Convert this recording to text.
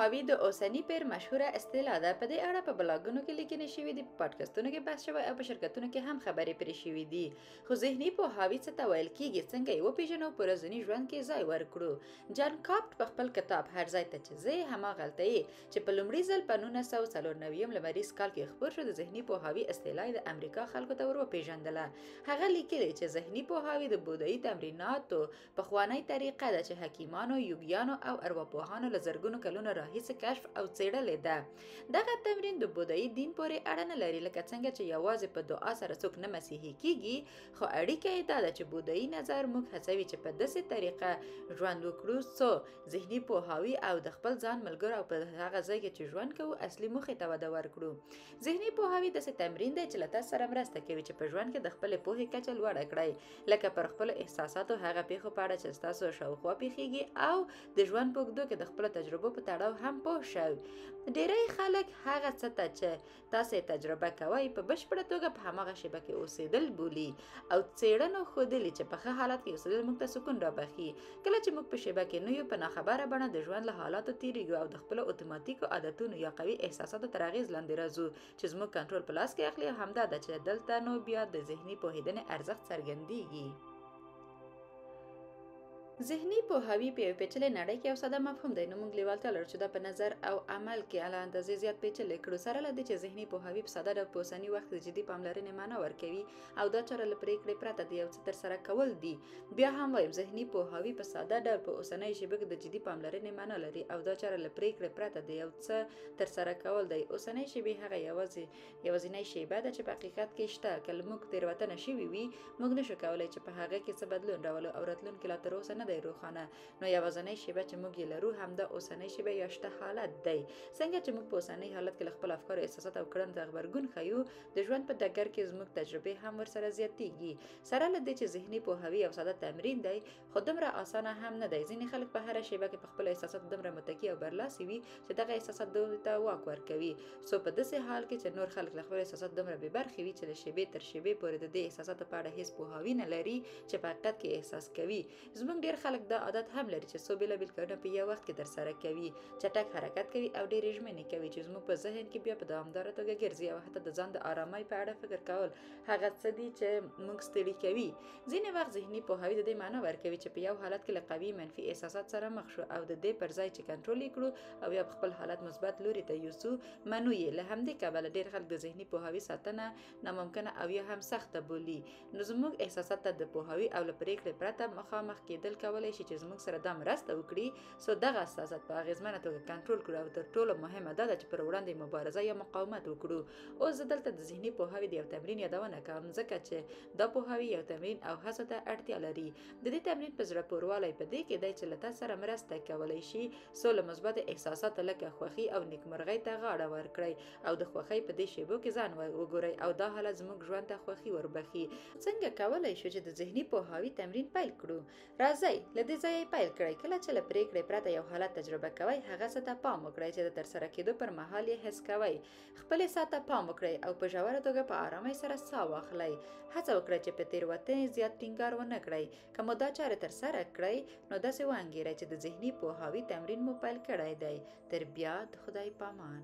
پوهاوی د اوسني پېر مشهوره اصطلاح ده. په دې اړه په بلاګونو کې لیکنې شوې دي، په پاډکاستونو کې بحث شوی او په شرکتونو کې هم خبرې پرې شوې دي. خو ذهني پوهاوی څه ته ویل کیږي، څنګه یې وپیژنو، په ورځني ژوند کې ځای ورکړو؟ جان کاپټ په خپل کتاب هر ځای ته چې ځې هماغلته یې، چې په لومړي ځل په 1994 لمریز کال کې خپور شو، د ذهني پوهاوي اصطلاح د امریکا خلکو ته ور وپیژندله. هغه لیکلي چې ذهني پوهاوی د بودایي تمریناتو پخوانۍ طریقه ده چې حکیمانو، یوګیانو او ارواپوهانو له زرګونو کلونو راهیسې کشف او څېړلې ده. دغه تمرین د بودایي دین پورې اړه نه لري، لکه څنګه چې یوازې په دعا سره څوک نه مسیحي کیږي، خو اړیکه یې دا ده چې بودایي نظر موږ هڅوي چې په داسې طریقه ژوند وکړو څو ذهني پوهاوي او د خپل ځان، ملګرو او په هغه ځای کې چې ژوند کوو اصلي موخې ته وده ورکړو. ذهني پوهاوی داسې تمرین دی چې له تاسو سره مرسته کوي چې په ژوند کې د خپلې پوهې کچه لوړه کړئ، لکه پر خپلو احساساتو، هغه پیښو په اړه چې ستاسو شاوخوا پیښیږي او د ژوند په اوږدو کې د خپلو تجربو په تړاو هم پوه شئ. ډیری خلک هغه څه ته چې تاسو یې تجربه کوئ په بشپړه توګه په هماغه شیبه کې اوسېدل بولي او څېړنو ښودلي چې په ښه حالت کې اوسېدل موږ ته سکون رابخښي. کله چې موږ په شیبه کې نه یو، په ناخبره بڼه د ژوند له حالاتو تېرېږو او د خپلو اتوماتیکو عادتونو یا قوي احساساتو تر اغېز لاندې راځو چې زموږ کنټرول په لاس کې اخلي. همدا ده چې دلته نو بیا د ذهني پوهېدنې ارزښت څرګندېږي. ذهني پوهاوی په یوې پیچلې نړۍ کې یو ساده مفهوم دی، نو موږ لیوالتیا لرو چې دا په نظر او عمل کې له اندازې زیات پیچلې کړو. سره له دې چې ذهني پوهاوی په ساده ډول په اوسني وخت کې د جدي پاملرنې معنا ورکوي او دا چاره له پرېکړې پرته د یو څه ترسره کول دي، بیا هم وایم ذهني پوهاوی په ساده ډول په اوسنۍ شیبه کې د جدي پاملرنې معنا لري او دا چاره له پرېکړې پرته د یو څه ترسره کول دی. اوسنۍ شیبې هغه یوازینۍ شیبه ده چې په حقیقت کې شته. که له موږ تېروتنه شوې وي، موږ نشو کولی چې په هغه کې څه بدلون راولو او راتلونکې لا تر اوسه نه دی روښانه، نو یوازنۍ شیبه چې موږ یې لرو همدا اوسنۍ شیبه یا شته حالت دی. څنګه چې موږ په اوسنۍ حالت کې له خپلو افکارو، احساساتو او کړنو ته غبرګون ښیو، د ژوند په ډګر کې زموږ تجربې هم ورسره زیاتیږي. سره له دې چې ذهني پوهاوی یو ساده تمرین دی، خو دومره اسانه هم نه دی. ځینې خلک په هره شیبه کې په خپلو احساساتو دومره متکي او برلاسي وي چې دغه احساسات دوی ته واک ورکوي، څو په داسې حال کې چې نور خلک له خپلو احساساتو دومره بې برخې وي چې له شیبې تر شیبې پورې د دې احساساتو په اړه هیڅ پوهاوی نه لري چې په حقیقت کې احساس کوي. زموږ ډېر خلک دا عادت هم لري چې څو بېلابېل کارونه په یو وخت کې ترسره کوي، چټک حرکت کوي او ډېرې ژمنې کوي چې زموږ په ذهن کې بیا په دوامداره توګه ګرځي او حتی د ځان د آرامۍ په اړه فکر کول هغه څه دي چې موږ ستړي کوي. ځینې وخت ذهني پوهاوی د دې معنا ورکوي چې په یو حالت کې له قوي منفي احساسات سره مخ شو او د دې پر ځای چې کنټرول یې کړو او یا خپل حالت مثبت لوري ته یوسو، منو یې. له همدې کبله ډېر خلک د ذهني پوهاوي ساتنه ناممکنه او یا هم سخته بولي. نو زموږ احساسات ته د پوهاوي او له پرېکړې پرته مخامخ کېدل کولی شي چې زموږ سره دا مرسته وکړي څو دغه احساسات په اغېزمنه توګه کنټرول کړو او تر ټولو مهمه دا ده چې پر وړاندې مبارزه یا مقاومت وکړو. اوس زه دلته د ذهني پوهاوي د یو تمرین یادونه کوم، ځکه چې دا پوهاوی یو تمرین او هڅو ته اړتیا لري. د دې تمرین په زړه پوروالی په دې کې دی چې له تاسو سره مرسته کولی شي څو له مثبتو احساساتو لکه خوښي او نیکمرغۍ ته غاړه ورکړئ او د خوښۍ په دې شیبو کې ځان وګورئ او دا حالت زموږ ژوند ته خوښي وربښي. څنګه کولی شو چې د ذهني پوهاوي تمرین پیل کړو؟ راځئ له دې ځایه یې پیل کړئ. کله چې له پرېکړې پرته یو حالت تجربه کوئ، هغه څه ته پام وکړئ چې د ترسره کېدو پر مهال یې حس کوئ. خپلې ساه ته پام وکړئ او په ژوره توګه په آرامۍ سره ساه واخلئ. هڅه وکړئ چې په تېروتنې زیات ټینګار ونه کړئ. که مو دا چارې ترسره کړئ، نو داسې وانګیرئ چې د ذهني پوهاوي تمرین مو پیل کړی دی. تر بیا د خدای پامان.